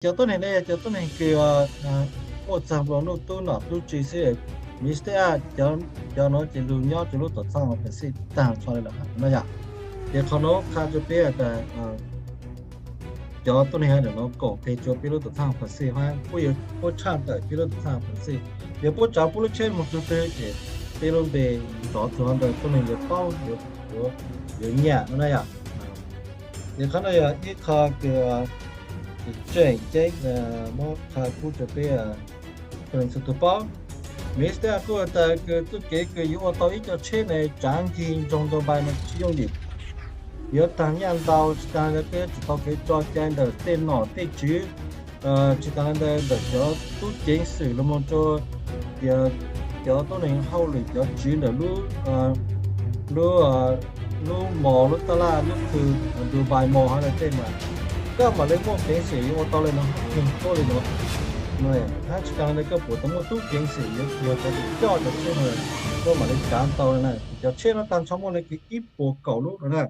Cov tuab neeg no yog cov tuab neeg kws muaj txag nplua nuj tub nom tub tswv xwb. Miv teb a cov no ces lug nyob rua lub tuam txhab Fas Xij taag nrho le lawm no yom. Ces qhov nuav qha rua peb tas cov tuab neeg hab ntawm nuav koom tes rua peb lub tuam txhab Fas Xij hab puab yuav puab tshaj tawm peb lub tuam txhab Fas Xij, yog puab tsav puab lub tsheb moog txug twg ces peb lub npe nrov txug hov ntawd tuab neeg yuav paub, yuav nyam no na yom. Ces qhov no yog ib qho kws tseem ceeb muab qha pub rua peb txhua leej txhua tug paub. Miv teb a kuj has tas kws txuj kev kws yuav ua tau ib co tsheb ne tsaav ncig nroog Dubai no tsis yooj yim. Yuav taag nyaj ntau, tsis taag le ntawd peb yuav tsum tau kev tso cai ntawm tej nom tej tswv, tsis taag le ntawd ntawm cov tub ceev xwm los moog rua cov tuab neeg hauj lwm cov tswv ntawm lub lub mos lub taj laj lub khw Dubai Mall hab le tej mas koj mam le muaj peev xwm yuav ua tau le nuav, yeej tuab le nuav. Hab tsis taag le ntawd koj puas tau muaj tub ceev xwm yuav cov kws coj cov tsheb no, koj mam le tsaav tau le na. Cov tsheb no taag nrho muaj le kws ib puas kaum lub no na.